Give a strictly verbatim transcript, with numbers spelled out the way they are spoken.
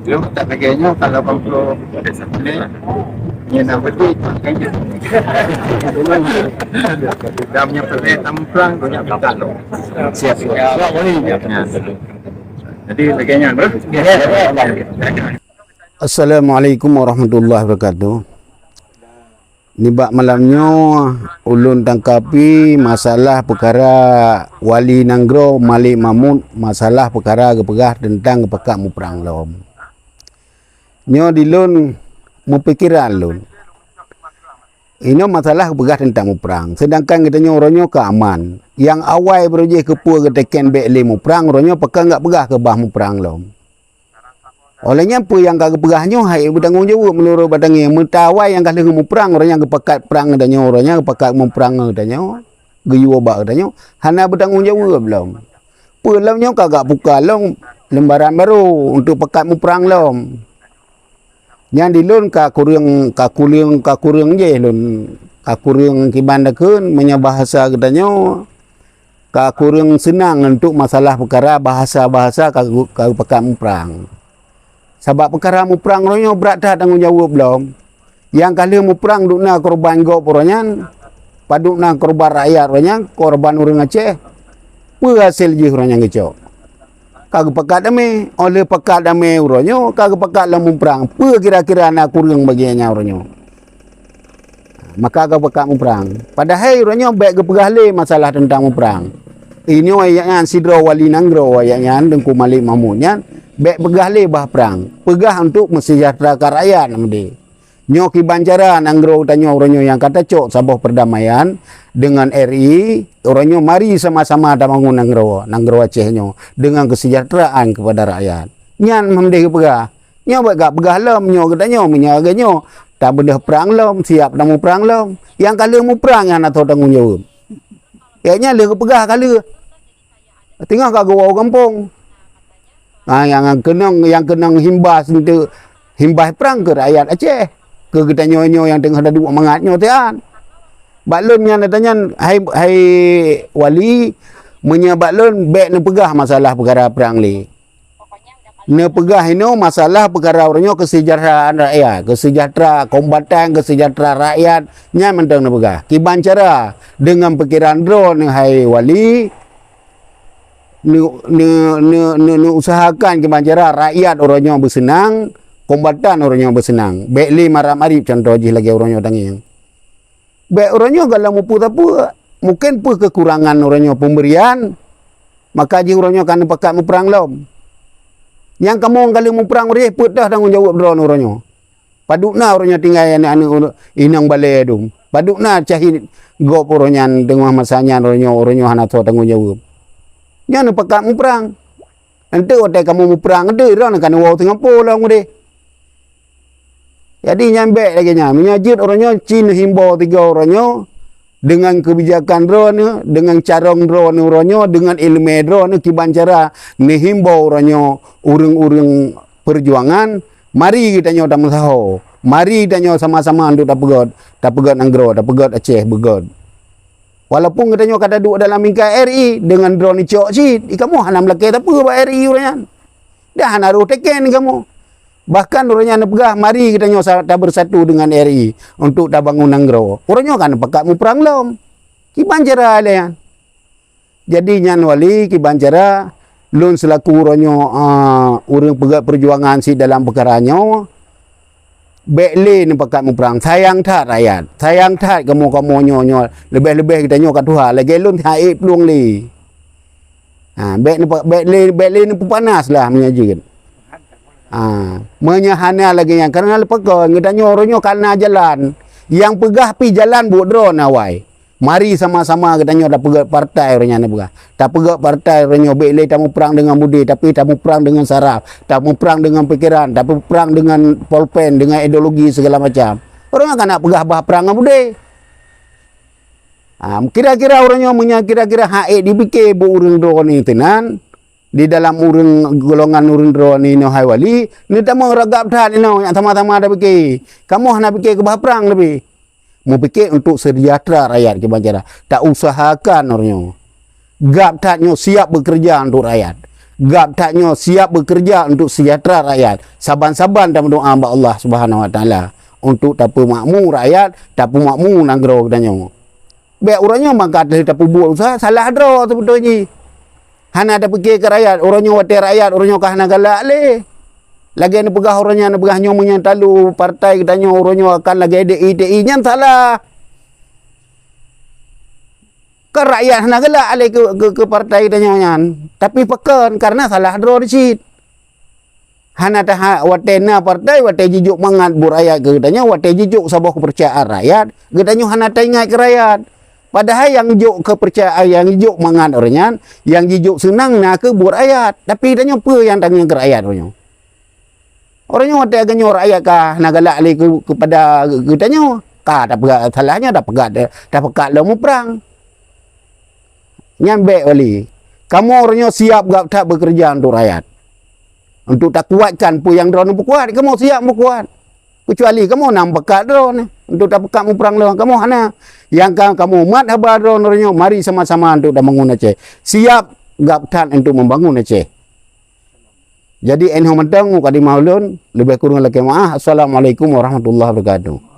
Yo, tak lagèe nyoe, kalau kamoe boleh sampai ni, ni nak betul, kan je. Dan punya perintah muprang, banyak bukan lo. Siap, siap. Siap, boleh. Ya. Jadi, lagèe nyan, bro. Ya. Assalamualaikum warahmatullahi wabarakatuh. Nibak malam nyoe, ulôn tangkapi masalah peukara Wali Nanggroe Malik Mahmud, masalah peukara geupeugah teuntang geupakat muprang lom. Nyoe di lôn, meupikeran lôn. Inoe masalah geupeugah teuntang muprang, seudangkan geutanyoe uroe nyoe ka aman. Nyang awai baroe jih keupeue geuteken bèk lé muprang, uroe nyoe pakon gak peugah keu bah muprang lom. Óh lheueh nyan peue nyang ka geupeugah nyoe hai beutanggong jaweueb meunurot bak tangieng. Meuta awai nyang ka lheueh muprang, uroe nyan geupakat prang geutanyoe, uroe nyan geupakat muprang geutanyoe, geuyue bak geutanyoe, hana beutanggong jaweueb lom. Peue lom nyoe ka gak buka lom lembaran barô untuk pakat muprang lom. Nyan di lôn ka kureueng, ka kureueng, ka kureueng jih lôn, ka kureueng kiban takheun meunyoe bahasa geutanyoe. Ka kureueng seunang untuk masalah peukara bahasa-bahasa ka, ka geupakat muprang. Sabab peukara muprang uroe nyoe brat that tanggong jaweueb lom. Nyang ka lheueh muprang dum na korban gob uroe nyan, padub na korban rakyat uroe nyan, korban ureueng Aceh. Peue hasé jih uroe nyan geucok? Ka geupakat damé, óh lheueh pakat damé uroe nyoe ka geupakat lom muprang. Peue kira-kira na kureueng bagi nyan uroe nyoe? Maka ka geupakat muprang. Padahai uroe nyoe bèk geupeugah lé masalah teuntang muprang. Inoe ayat nyan sidroe wali nanggroe ayat nyan Teungku Malik Mahmud nyan bèk peugah lé bah prang. Peugah untuk meuseujahteurakan rakyat, nama deh. Nyoe kiban cara nanggroe tanyoe uroe nyoe nyang ka tacok saboh perdamaian deungon R I, uroe nyoe mari sama-sama tabangun nanggroe, nanggroe Aceh nyoe deungon keuseujahteuraan keupada rakyat. Nyan mandeh geupeugah. Nyoe bèk gak peugah lom, nyoe geutanyoe, meunyoe lagèe nyoe, tabeudôh prang lom, siap tamuprang lom. Nyang ka lheueh muprang nyan hana soe tanggong jaweueb. Nyan lheueh geupeugah ka lheueh. Teungoh ka geuwoe u gampông. Ha, nyang keunong, nyang keunong himbas untuk himbas prang keu rakyat Aceh, keu geutanyoe nyoe nyang teungoh taduek mangat nyoe tian. Bak lôn nyan ata nyan, hai, hai wali, meunyoe bak lôn bèk neupeugah masalah peukara prang lé. Neupeugah inoe masalah peukara uroe nyoe keuseujahteuraan rakyat, keuseujahteura kombatan, keuseujahteura rakyat, nyan mantong neupeugah. Kiban cara, deungon pikeran droeneuh hai wali, neu-, neu-, neu-, neu-, neuusahakan kiban cara rakyat uroe nyoe beuseunang, kombatan uroe nyoe beuseunang. Bèk lé maram-arip contoh jih lagèe uroe nyoe tangieng. Bèk uroe nyoe galom mupeue sapeue. Mungken peue keukurangan uroe nyoe peumeurian, maka jih uroe nyoe ka neupakat muprang lom. Nyang kamoe ka lheueh muprang uroe peuet dah tanggong jaweueb droeneuh uroe nyoe. Padub na uroe nyoe tinggai aneuk-aneuk inong balèe dum. Padub na cahit gob uroe nyan teungoh masa nyan uroe nyoe, uroe nyoe hana soe tanggong jaweueb. Nyan neupakat muprang. Enteuk watèe kamoe muprang deh, droeneuh ka neuwoe Singapura lom deh. Jadi nyan bèk lagèe nyan. Meunyoe jeuet uroe nyoe ci neuhimbau tiga uroe nyoe deungon keubijakan droeneuh, deungon carông droeneuh uroe nyoe, deungon ileumèe droeneuh kiban cara neuhimbau uroe nyoe ureueng-ureueng peujuangan, mari geutanyoe tameusaho. Mari tanyoe sama-sama untuk tapeugöt, tapeugöt nanggroe, tapeugöt Aceh beugöt. Walaupun geutanyoe ka taduek dalam lingka R I deungon droeneuh cok cit, kamoe hana meulakèe sapeue bak R I uroe nyan. Dan hana roh teken kamoe. Bahkan uroe nyan neupeugah, mari geutanyoe sa-, tabeursatu deungon R I untuk tabangun nanggroe. Uroe nyoe ka neupakat muprang lom. Kiban cara lé nyan. Jadi nyan wali kiban cara lôn seulaku uroe nyoe, a, ureueng peugöt peujuangan sit dalam peukara nyoe, bèk lé neupakat muprang. Sayang that rakyat. Sayang that kamoe-kamoe nyoe, nyoe. Leubeh-leubeh geutanyoe ka tuha. Lagèe lôn han ék plueng lé. Ha, bèk neupa-, bèk lé, bèk lé neupeupanas lah meunyoe jeuet. Ha, meunyoe hana lagèe nyan, kareuna leupah kon geutanyoe uroe nyoe ka na jalan. Nyang peugah pih jalan buet droeneuh awai. Mari sama-sama geutanyoe tapeugöt partai uroe nyan neupeugah. Tapeugöt partai uroe nyoe bèk lé tamuprang deungon budé, tapi tamuprang deungon saraf, tamuprang deungon pikeran, tamuprang deungon polpen, deungon ideologi segala macam. Uroe nyoe ka na peugah bah prang ngon budé. Ha, kira-kira uroe nyoe meunyoe kira-kira han ék dipike buet ureueng droeneuh teunan, di dalam ureueng golongan ureueng droeneuh inoe hai wali, neutamong ragab that inoe nyang sama-sama tapike. Kamoe hana pike keu bah prang leubeh. Meupike untuk seujahteura rakyat kiban cara. Tausahakan uroe nyoe. Gab that nyoe siap beukeureuja untuk rakyat. Gab that nyoe siap bekerja untuk sejahtera rakyat. Saban-saban tameudoa bak Allah Subhanahu Wa Taala untuk tapeumakmu rakyat, tapeumakmu nanggroe geutanyoe. Bèk uroe nyoe mangkat lheueh tapeubuet useuha, salah droe seubeutôi jih. Hana tapike keu rakyat, uroe nyoe watèe rakyat, uroe nyoe ka hana galak lé. Lagèe neupeugah uroe nyan, neupeugah nyoe meunyoe talu partai geutanyoe uroe nyoe akan lagèe D I T I, nyan salah. Kan rakyat hana galak lé keu, keu, keu partai geutanyoe nyan. Tapi pakon, karena salah droe di cit. Hana taha-, watèe na partai, watèe jijok mangat buet rakyat keu geutanyoe, watèe jijok saboh keupercayaan rakyat, geutanyoe hana taingat keu rakyat. Padahai nyang jok keupercayaan, nyang jijok mangat uroe nyan, nyang jijok seunang na kheueh buet rakyat. Tapi geutanyoe peue nyang tangieng keu rakyat uroe nyoe? Uroe nyoe watèe geutanyoe rakyat ka hana galak lé keu-, keupada geutanyoe, ka tapeugah salah nyoe, tapeugah, tapeugah lom muprang. Nyan bèk wali. Kamoe uroe nyoe siap gab that bekerja untuk rakyat. Untuk takuatkan peue nyang droeneuh peukuat, kamoe siap peukuat. Keucuali kamoe na meubakat droeneuh untuk tapeukat muprang lom, kamoe hana. Nyang ka kamoe mat haba droeneuh uroe nyoe, mari sama-sama untuk tabangun Aceh. Siap gab that untuk membangun Aceh. Jadi, 'oh noe mantong mukadimah ulôn, leubeh kureueng lakèe meu'ah. Assalamualaikum warahmatullahi wabarakatuh.